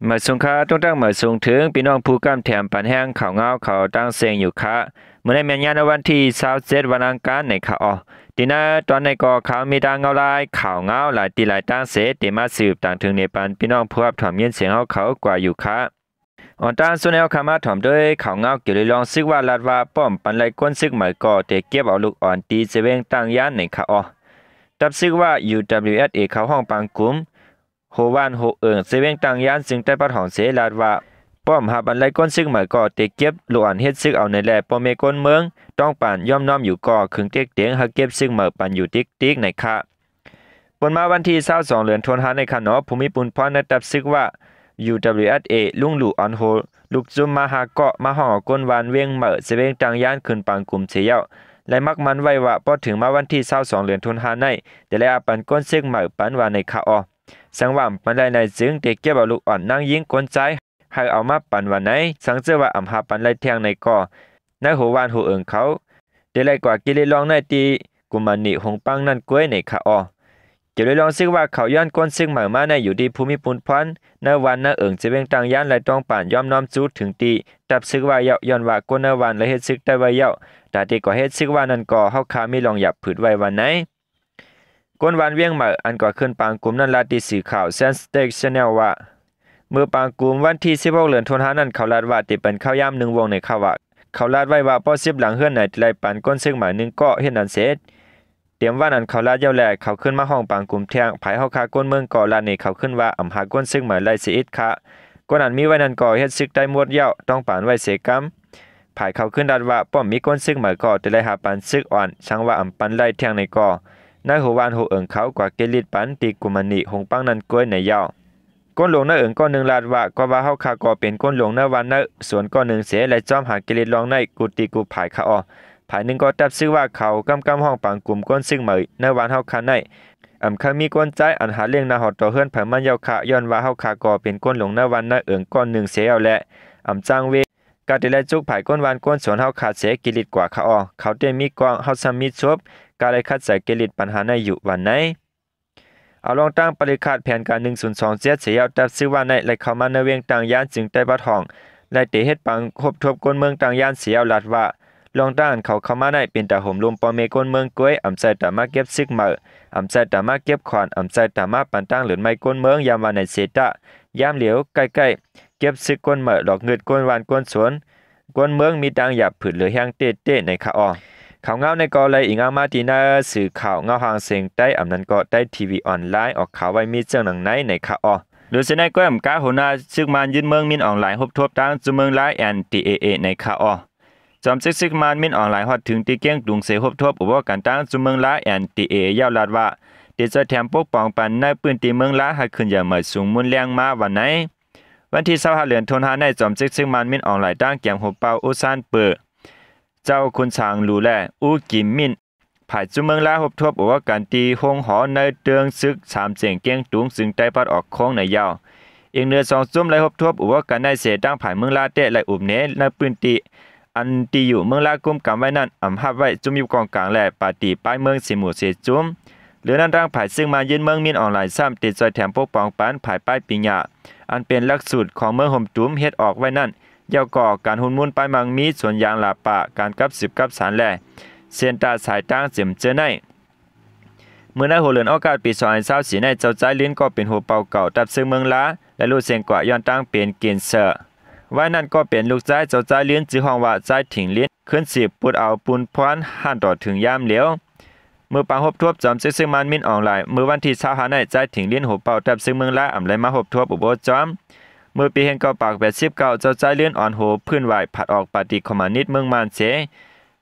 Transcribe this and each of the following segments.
ມາສູງຄ່າ ຕ້ອງຕັ້ງມາສູງເຖິງພີ່ນ້ອງຜູ້ກຳແຖມປັນແຮງຂ່າວງາວເຂົ້າຕ່າງແສງຢູ່ຄ່າ. ມື້ນີ້ແມ່ນຍາມໃນວັນທີຊາວເຈັດ ວັນອັງຄານໃນຄ່າອໍ. ທີ່ໜ້າຕອນໃນກໍຂ່າວມີຕ່າງເງົາຫຼາຍ ຂ່າວງາວຫຼາຍທີ່ຫຼາຍຕ່າງເສ ທີ່ມາສືບຕາງເຖິງນີ້ປັນພີ່ນ້ອງຜູ້ຮັບຖອມຍິນສຽງເຮົາເຂົາກວ່າຢູ່ຄ່າ. ອອນຕາງສຸດແນວຄ່າມາຖອມດ້ວຍຂ່າວງາວກ່ຽວເລື່ອງຊຶກວ່າ ລັດວ່າປ້ອມປັນໄລ່ກົ້ນຊຶກໃໝ່ກໍເຕະເກັບເອົາລູກອ່ອນຕີເຊເວງຕາງຢ້ານໃນຄ່າອໍ. ຕັບຊຶກວ່າ UWSA ເຂົ້າຫ້ອງປາງກຸມ ໂຮວານໂຮເອີງ ເຊເວງຕາງຢ້ານ ຊຶ່ງໃຕ້ພັດຫ້ອງເສ ລັດວ່າ ປ້ອມຫາບັນໄລກົ້ນຊຶກໃໝ່ກໍເຕະເກັບ ລວນເຮັດຊຶກເອົາໃນແລ ພໍ່ແມ່ກົ້ນເມືອງ ຕ້ອງປານຍອມນ້ອມຢູ່ກໍ ຄຶງເຕັກເຕັງ ຫາເກັບຊຶກໃໝ່ປັນຢູ່ຕິກໆ ໃນຄະ. ປົນມາວັນທີຊາວສອງ ເດືອນໂທນຫາໃນຄະເນາະ ຜູ້ມີປຸນພອນໃນຕັບຊຶກວ່າ UWSA ລຸງຫຼູອອນໂຮ ລຸກຈຸ້ມມາຫາເກາະ ມາຫ້ອງເອົາກົ້ນວານວຽງໃໝ່ ເຊເວງຕາງຢ້ານ ຂຶ້ນປາງກຸມເສຍແລ້ວ ແລະ ມັກໝັ້ນໄວ້ວ່າ ພໍເຖິງມາວັນທີຊາວສອງ ເດືອນໂທນຫາໃນ ຈະໄລ່ອາປັນກົ້ນຊຶກໃໝ່ປັນວ່າໃນຄະອໍ. ສັງຫວາມປານໃດໃນຈຶ່ງເຕະເກັບເອົາລູກອ່ອນນາງຍິງກົນຊາຍ ໃຫ້ເອົາມາປັນວ່າໃນ ສັງເຈີວ່າອຳຫາປັນໄລ່ແທ່ງໃນກໍ ໃນໂຮວານໂຮເອີງເຂົາ ເຕໄລ່ກວ່າກິລິດລອງໃນທີ່ກຸມມານີຫົງປັງນັ້ນກ້ວຍໃນຄະອໍ. ເຈົ້າໄດ້ລອງຊຶກວ່າເຂົາຍ້ອນກົ້ນຊຶກໃໝ່ມາໃນຢູ່ທີ່ພູມີປຸນພອນ ໃນວັນນາເອີງເຊເວງຕາງຢ້ານ ແລະ ຕ້ອງປານຍອມນ້ອມຊູເຖິງທີ່ ຕັບຊຶກວ່າເຍົາະ ຍ້ອນວ່າຄົນໃນວັນ ແລະ ເຮັດຊຶກໄດ້ວ່າເຍົາະ ຕາທີ່ກໍເຮັດຊຶກວ່ານັ້ນກໍ ເຮົາຄາມີລອງຫຍັບຜືດໄວ້ວ່າໃນ. ກົ້ນວານວຽງໃໝ່ ອັນກໍຂຶ້ນປາງກຸມນັ້ນລາດທີ່ສື່ຂ່າວ Shan State Channel ວ່າ ມື້ປາງກຸມວັນທີສິບຫົກ ເດືອນໂທນຫານັ້ນ ເຂົາລາດວ່າທີ່ເປັນເຂົ້າຢາມໜຶ່ງວົງໃນຄະວ່າ ເຂົາລາດໄວ້ວ່າ ພໍສິບຫຼັງເຮືອນໃນໄດ້ໄລ່ປັນກົ້ນຊຶກໃໝ່ໜຶ່ງເກາະ ເຮັດນັ້ນເສ ຕຽມວັນອັນເຂົາລາດເຍົາະແລ ເຂົາຂຶ້ນມາຫ້ອງປາງກຸມແທ່ງ ພາຍເຮົາຄາກົ້ນເມືອງກໍລາດນີ້ ເຂົາຂຶ້ນວ່າອຳຫາກົ້ນຊຶກໃໝ່ໄລ່ເສອີກຄະ ກ້ນອັນມີໄວ້ນັ້ນກໍເຮັດຊຶກໄດ້ໝົດເຍົາະ ຕ້ອງປານໄວ້ເສກຳ. ພາຍເຂົາຂຶ້ນລາດວ່າ ປ້ອມມີກົ້ນຊຶກໃໝ່ກໍຈະໄດ້ຫາປັນຊຶກອ່ອນ ສັງວ່າອຳປັນໄລ່ແທ່ງໃນກໍ ໃນໂຮວານໂຮເອີງເຂົາກວ່າກິລິດປັນ ທີ່ກຸມມານີຫົງປັງນັ້ນກ້ວຍໃນເຍົາະ. ກົ້ນຫຼວງນາເອີງກ້ອນໜຶ່ງລາດວ່າ ກໍວ່າເຮົາຄາກໍເປັນກົ້ນຫຼວງນາວັນນາສວນກ້ອນໜຶ່ງເສ ແລະ ຈອມຫາກິລິດລອງໃນກູຕີກູພາຍຄະອໍ. ພາຍໜຶ່ງກໍຕັບຊຶກວ່າເຂົາກຳກຳຫ້ອງປາງກຸມກົ້ນຊຶກໃໝ່ນາວັນເຮົາຄາໃນ ອຳເຄີຍມີກົ້ນໃຈອັນຫາລ້ຽງນາຫອດຕໍ່ເຮືອນໃຜມັນເຍົາະຄະ ຍ້ອນວ່າເຮົາຄາກໍເປັນກົ້ນຫຼວງນາວັນນາເອີງກ້ອນໜຶ່ງເສແລ້ວ ແລະ ອຳຈ້າງເວ ກະໄດ້ໄລ່ຈຸກພາຍກົ້ນວານກົ້ນສວນເຮົາຄາເສກິລິດກວ່າຄະອໍ. ເຂົາເຕັມມີກ້ອງ ເຮົາຊ່ຳມີສົບ ກະໄດ້ຂັດໃຈກິລິດປັນຫາໃນຢູ່ວັນໃນ. ເອົາລອງຕັ້ງປະລິຄາດແຜນການໜຶ່ງສູນສອງເຈັດເສຍເຍົາະ ຕັບຊຶກວ່າໃນໄລ່ເຂົ້າມາໃນວຽງຕາງຢ້ານ ຈຶ່ງໄດ້ບັດຫ້ອງ ແລະ ເຕເຮັດປາງຮົບທົບກົ້ນເມືອງຕາງຢ້ານເສຍເຍົາະ ລາດວ່າ ລອງຕັ້ງເຂົາເຂົ້າມາໃນເປັນຕາໂຫມລົມພໍ່ແມ່ກົ້ນເມືອງກ້ວຍ ອຳໃຈຕາມາເກັບຊຶກໃໝ່ ອຳໃຈຕາມາເກັບຂອນ ອຳໃຈຕາມາປັນຕັ້ງເລີນໄມ້ກົ້ນເມືອງ ຍາມວ່າໃນເສຕະ ຍາມຫຼຽວໃກ້ໆ ເກັບຊຶກກົ້ນໃໝ່ ຫຼອກງຶດກົ້ນວານກົ້ນສວນ ກ້ນເມືອງມີຕ່າງຢາບຜືດເຫຼືອແຮງເຕະໆ ໃນຄະອໍ. ຂ່າວງາວໃນກໍໄລ່ອີງອ້າງມາທີ່ໜ້າສື່ຂ່າວງາວຫ່າງເສງໃຕ້ ອຳນັ້ນກໍໄຕ້ທີວີອອນລາຍ ອອກຂ່າວໄວ້ມີເຊິ່ງດັ່ງໃນໃນຄະອໍ. ໂດຍສະນັ້ນກ້ວຍອຳກາຫົວໜ້າຊຶກມານຍຶດເມືອງມິນອອງລາຍ ຮົບທົບຕັ້ງຈຸເມືອງລາຍ NDAA ໃນຄະອໍ. ຈອມຊຶກຊຶກມານມິນອອງລາຍຮອດເຖິງທີ່ກຽງຕຸງເສ ຮົບທົບອຸປະກອນຕັ້ງຈຸເມືອງລາຍ NDAA ຍາວລາດວ່າ ທີ່ຈະແຖມປົກປ້ອງປັນໃນພື້ນທີ່ເມືອງລາຍ ໃຫ້ຂຶ້ນໃຫຍ່ໃໝ່ສູງມູນແຮງມາວັນໃນ. ວັນທີຊາວຫ້າ ເດືອນໂທນຫາໃນ ຈອມຊຶກຊຶກມານມິນອອງລາຍ ຕາງກຽມໂຮເປົ່າອູຊານເປີ ເຈົ້າຂຸນສາງຫຼູ ແລະ ອູກິມມິນ ພາຍຈຸເມືອງລາຍ ຮົບທົບອຸປະກອນທີ່ໂຮງຫໍໃນເຕີງຊຶກສາມເສງກຽງຕຸງ ຊຶ່ງໄດ້ພັດອອກໂຄ້ງໃນເຍົາະ. ອີກເໜືອສອງຈຸ້ມໄດ້ຮົບທົບອຸປະກອນໃນເສ ທາງພາຍເມືອງລາຍແຕ່ໄດ້ອຸບເນໃນພື້ນທີ່ ອັນທີ່ຢູ່ເມືອງລາຍກຸມກຳໄວ້ນັ້ນ ອຳຮັບໄວ້ຈຸ້ມຢູ່ກອງກາງ ແລະ ປາຕີປ້າຍເມືອງເສໝູ່ເສຈຸ້ມ. ເຫຼືອນັ້ນທາງພາຍຊຶກມານຍຶດເມືອງມິນອອງລາຍ ຊ້ຳຕິດຊ່ອຍແຖມປົກປ້ອງປັນພາຍປ້າຍປີຫຍ້າ ອັນເປັນຫຼັກສູດຂອງເມືອງໂຮມຕຸມເຮັດອອກໄວ້ນັ້ນ ແລ້ວກໍການຮຸນມູນປ້າຍໝາກມີ ສວນຢາງລາປ່າ ການກັບສືບກັບສານ ແລະ ເສັ້ນຕາສາຍຕາງເຕັມເຈີໃນ. ເມື່ອໃນຫົວເດືອນອອກກາດປີສອງພັນຊາວສີ່ໃນ ເຈົ້າຈາຍລິນກໍເປັນຫົວເປົ່າເກົ່າຕັບຊຶກເມືອງລາຍ ແລະ ຮູ້ເສັງກວ່າຍ້ອນຕັ້ງເປັນເກນເຊີ. ໄວ້ນັ້ນກໍເປັນລູກຊາຍເຈົ້າຈາຍລິນ ຊື່ຮ້ອງວ່າຈາຍຖິງລິນ ຂຶ້ນສືບປຸດເອົາປຸນພອນຫັ້ນຕໍ່ເຖິງຍາມຫຼຽວ. ເມື່ອປາງຮົບທົບຈອມຊຶກຊຶກມານມິນອອງລາຍ ເມື່ອວັນທີຊາວຫ້າໃນ ຈາຍຖິງລິນຫົວເປົ່າຕັບຊຶກເມືອງລາຍ ອຳໄດ້ມາຮົບທົບອຸໂບສະຈອມ. ເມື່ອປີໜຶ່ງເກົ້າແປດສິບເກົ້າ ເຈົ້າຈາຍລິນອ່ອນໂຮ ພື້ນໄຫວ້ ພັດອອກປາຕີຄອມມູນິດເມືອງມານເສ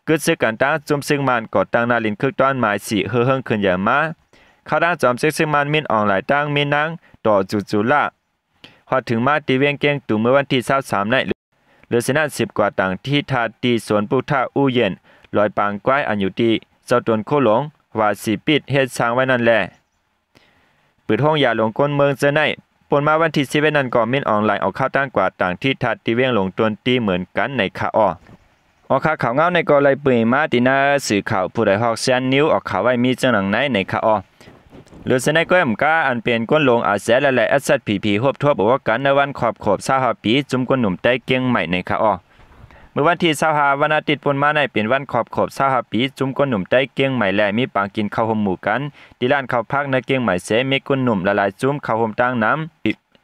ກຶດຊຶກກັນຕັ້ງຈຸ້ມຊຶກມານ ກໍຕັ້ງໜ້າຫຼິ້ນຄຶກຕ້ອນໝາຍສີ່ ເຮີເຫິງຂຶ້ນໃຫຍ່ມາ. ຄາວດາງຈອມຊຶກຊຶກມານມິນອອງລາຍ ຕັ້ງມີນາງ ຕໍ່ຈູຈູລາ ຮອດເຖິງມາທີ່ວຽງກຽງຕຸງເມື່ອວັນທີຊາວສາມໃນ ເຫຼືອສະນັ້ນສືບກວາດຕັ້ງທີ່ທ່າທີ່ສວນປຸກທະອູເຢັນ ລອຍປາງກວາຍ ອັນຢູ່ທີ່ເຈົ້າຕົນໂຄຫຼົງ ວ່າສີປິດເຮັດສ້າງໄວ້ນັ້ນແລະ ເປີດໂຮງຢາຫຼວງກົ້ນເມືອງເຈີໃນ. ປົນມາວັນທີສິບເອັດນັ້ນກໍມິນອອງລາຍອອກຂ່າວຕັ້ງກວາດຕັ້ງທີ່ທ່າທີ່ວຽງຫຼວງຕົນຕີເໝືອນກັນໃນຄະອໍ. ອອກຂ່າວ ຂ່າວເງົາໃນກໍໄລ່ເປີຍມາທີ່ໜ້າສື່ຂ່າວຜູ້ໃດຮອກແຊນນິວ ອອກຂ່າວໄວ້ມີເຊິ່ງດັ່ງໃນໃນຄະອໍ. ຫຼື ສະໄນເກີ້ມກາ ອັນເປັນກົ້ນໂລງ ອາແຊ ແລະ ແລະ ເອສເອສພີພີ ຮວບທວບເອົາກັນໃນວັນຄອບຄົບຊາວຫ້າປີ ຈຸມກົ້ນໜຸ່ມໄຕ້ກຽງໃໝ່ໃນຄະອໍ. ມື້ວັນທີຊາວຫ້າ ວັນອາທິດ ປົນມາໃນເປັນວັນຄອບຄົບຊາວຫ້າປີ ຈຸມກົ້ນໜຸ່ມໃຕ້ກຽງໃໝ່ ແລະ ມີປາງກິນເຂົ້າໂຮມໝູ່ກັນ ທີ່ຮ້ານເຂົ້າພັກໃນກຽງໃໝ່ເສ ມີກົ້ນໜຸ່ມຫຼາຍໆຈຸມເຂົ້າໂຮມຕາງນຳ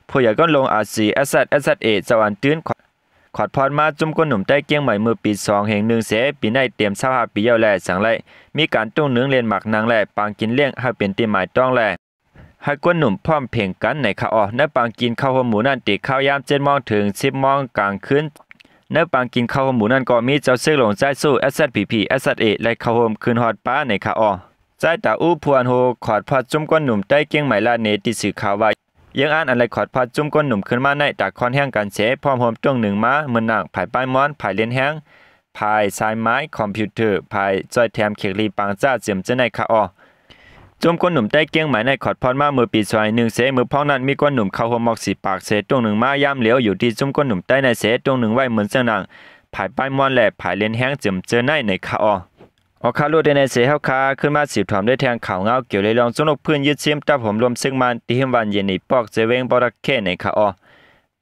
ຜູ້ໃຫຍ່ກົ້ນໂລງ ອາຊີ ເອສເອສ ເອສເອສເອ ເຈົ້າອັນຕື່ນ ຂອດພອດມາຈຸມກົ້ນໜຸ່ມໃຕ້ກຽງໃໝ່ເມື່ອປີສອງເຮງໜຶ່ງເສ ປີໃນເຕັມຊາວຫ້າປີແລ້ວແລະ ຈັ່ງໄດ້ມີການໂຕ້ໜຶງເລ່ນໝາກນັງ ແລະ ປາງກິນລ້ຽງໃຫ້ເປັນທີ່ໝາຍຕ້ອງ ແລະ ໃຫ້ກົ້ນໜຸ່ມພ້ອມເພງກັນໃນຄະອໍ. ໃນປາງກິນເຂົ້າໂຮມໝູ່ນັ້ນ ແຕ່ເຊົ້າຍາມເຈັດໂມງເຖິງສິບໂມງກາງຄືນ ໃນປາງກິນເຂົ້າໂຮມໝູ່ນັ້ນກໍມີເຈົ້າເຊືອກຫຼວງ ຈາຍສູ້ ເອສເອສພີພີ ເອສເອສເອ ໄດ້ເຂົ້າໂຮມຂຶ້ນຮອດປາໃນຄະອໍ. ຈາຍຕາອູ ຜູ້ອັນຮູ້ຂອດພອດຈຸມກົ້ນໜຸ່ມໃຕ້ກຽງໃໝ່ ລາຍງານໃຫ້ຜູ້ສື່ຂ່າວວ່າ ເຍືອງອານອັນໄດ້ຂອດພອດຈຸມກົ້ນໜຸ່ມຂຶ້ນມາໃນ ຕາຄອນແຮງກັນເສ ພ້ອມໂຮມໂຕ້ໜຶງມາ ເໝືອນໜັງ ຜາຍປ້າຍມ້ອນ ຜາຍເລນແຮງ ຜາຍສາຍໄມ້ ຄອມພິວເຕີ ຜາຍຈ້ອຍແຖມ ເຂກລີ ປາງຈ້າ ເຈີມເຈີໃນຄະອໍ. ຈຸມກົ້ນໜຸ່ມໃຕ້ກຽງໃໝ່ໃນຂອດພອດມາເມື່ອປີສອງເຮງໜຶ່ງເສ ເມື່ອພ້ອງນັ້ນມີກົ້ນໜຸ່ມເຂົ້າໂຮມໝອກສີ່ປາກເສ ໂຕ້ໜຶງມາຍາມຫຼຽວຢູ່ທີ່ຈຸມກົ້ນໜຸ່ມໃຕ້ໃນເສ ໂຕ້ໜຶງໄວ້ເໝືອນເຈີໜັງ ຜາຍປ້າຍມ້ອນ ແລະ ຜາຍເລນແຮງ ເຈີມເຈີໃນໃນຄະອໍ. ອອກຂ່າວໂລດແຕ່ໃນເສ ເຮົາຄາຂຶ້ນມາສືບຖອມດ້ວຍແທງຂ່າວງາວກ່ຽວໃນເລື່ອງຈຸມລູກພື້ນຍຶດຊິມ ຕັບໂຮມລວມຊຶກມານ ທີ່ຫິມວານເຢຍນີປອກ ເຊເວັງບໍລະເຂດໃນຄະອໍ.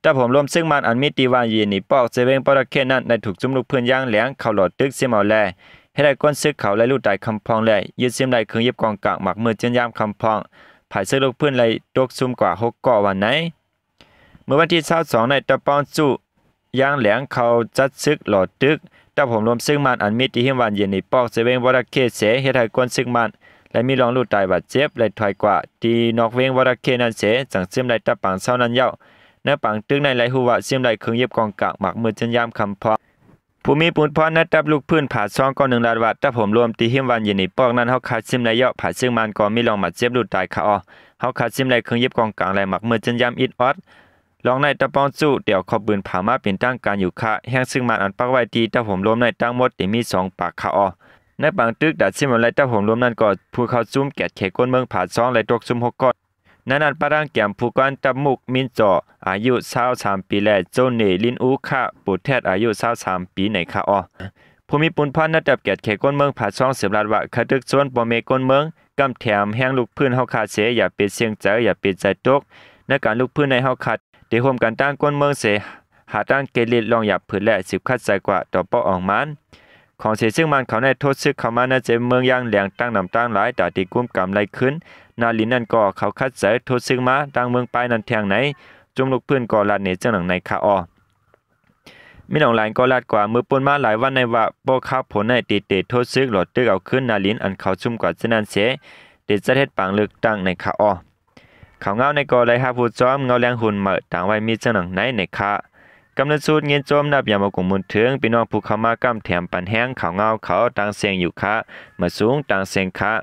ຕັບໂຮມລວມຊຶກມານ ອັນມີທີ່ວານເຢຍນີປອກ ເຊເວັງບໍລະເຂດນັ້ນ ໄດ້ຖືກຈຸມລູກພື້ນຢ່າງແຫຼງເຂົ້າຫຼໍ້ຕຶກຊິມເອົາ ແລະ ເຮັດໃຫ້ຄົນຊຶກເຂົາໄດ້ລູກຕາຍຄຳພອງ ແລະ ຍຶດຊິມໄດ້ເຄື່ອງຍຶດກອງກາງ ໝາກມື ຈືນຢາມຄຳພອງ ພາຍຊຶກລູກພື້ນໄດ້ຕົກຊຸມກວ່າຫົກກໍວ່າໃນ ເມື່ອວັນທີຊາວສອງໃນ ຕັບປອງຈຸ ຢ່າງແຫຼງເຂົ້າຈັບຊຶກຫຼໍ້ຕຶກ ຕັບໂຮມລວມຊຶກມານ ອັນມີທີ່ຫິມວານເຢຍນີປອກ ເຊເວັງວໍລະເຂດເສ ເຮັດໃຫ້ຄົນຊຶກມານ ແລະ ມີລອງລູກຕາຍບາດເຈັບ ແລະ ຖອຍກວ່າທີ່ນອກເວັງວໍລະເຂດນັ້ນເສ ຈັ່ງຊຶມໄດ້ຕັບປາງເຊົ້ານັ້ນເຍົາະ. ໃນປາງຕຶກໃນ ໄດ້ຮູ້ວ່າຊຶມໄດ້ເຄື່ອງຍຶດກອງກາງ ໝາກມື ຈືນຢາມຄຳພອງ. ຜູ້ມີບຸນພອນໃນຕັບລູກພື້ນຜາຊອງກໍໜຶ່ງລາດວ່າ ຕັບໂຮມລວມທີ່ຫິມວານເຢຍນີປອກນັ້ນ ເຮົາຄາຊຶມໄດ້ເຍົາະ ພາຍຊຶກມານກໍມີລອງບາດເຈັບລູກຕາຍຄະອໍ. ເຮົາຄາຊຶມໄດ້ເຄື່ອງຢິບກອງກາງ ແລະ ໝາກມື ຈືນຢາມອິດອອດ. ລອງໃນຕັບປອງຈຸ ແຕ່ເອົາເຂົ້າປືນຜາມາເປັນທາງການຢູ່ຄະ. ແຮງຊຶກມານອັນປັກໄວ້ທີ່ຕັບໂຮມລວມໃນ ທັງໝົດແຕ່ມີສອງປາກຄະອໍ. ໃນປາງຕຶກ ຕາຊຶມເອົາໄດ້ຕັບໂຮມລວມນັ້ນກໍ ຜູ້ເຂົ້າຊຸມແກດແຂນກົ້ນເມືອງຜາຊອງ ແລະ ຕົກຊຸມຫົກກໍ. ໃນນັ້ນປະທາງແກມຜູ້ກອນຕັບມຸກ ມິນຈໍ ອາຍຸຊາວສາມປີ ແລະ ໂຈເນ ລິນອູຄະ ໂປແທດ ອາຍຸຊາວສາມປີໃນຄະອໍ. ຜູ້ມີປຸນພອນໃນຕັບແກດແຂນກົ້ນເມືອງຜາຊອງ ສືບລາດວ່າ ຂ້າຕຶກຊົນພໍ່ແມ່ກົ້ນເມືອງ ກຳແຖມແຮງລູກພື້ນເຮົາຄາເສ ຢ່າໄປສ່ຽງໃຈ ຢ່າໄປໃຈຕົກ ໃນການລຸກຟື້ນໃນເຮົາຄາ ໄດ້ຮ່ວມກັນຕັ້ງກົ້ນເມືອງເສ ຫາຕັ້ງເກດລິດລອງຢາຜືດ ແລະ ສືບຂັດໃຈກວ່າຕໍ່ເປາະອອງມານ ຂອງເສຊຶກມານເຂົາໃນໂທດຊຶກເຂົ້າມາໃນໃຈເມືອງຢ່າງແຫຼງຕັ້ງນຳຕັ້ງຫຼາຍ ຕາທີ່ກຸມກຳໄລຄືນ ນາລິນນັ້ນກໍເຂົາຂັດໃຈໂທດຊຶກມາຕັ້ງເມືອງປາຍນັ້ນແທ່ງໃນ ຈຸມລູກພື້ນກໍລາດເນເຊິ່ງໜັງໃນຄະອໍ. ມິນອອງລາຍກໍລາດກວ່າ ເມື່ອປົນມາຫຼາຍວັນໃນວ່າ ບໍ່ຄາບຜົນໃນຕີເຕໂທດຊຶກຫຼໍ້ຕຶກເອົາຄືນນາລິນ ອັນເຂົາຊຸມກວ່າຈະນັ້ນເສ ໄດ້ຈັດເຮັດປາງເລືອກຕັ້ງໃນຄະອໍ. ຂ່າວງາວໃນກໍໄດ້ຮັບຮູ້ຈອມເງົາແລງຮຸ່ນໃໝ່ຕ່າງໄວ້ມີເຊິ່ງໜັງໃນໃນຄະ. ກຳເນີດສຸດຍິນຊົມນັບຢາມອາກົງບຸນເຖິງ ພີ່ນ້ອງຜູ້ເຂົ້າມາກຳແຖມປັນແຮງຂ່າວງາວເຂົາຕ່າງເສັງຢູ່ຄະ ມາສູງຕ່າງເສັງຄະ.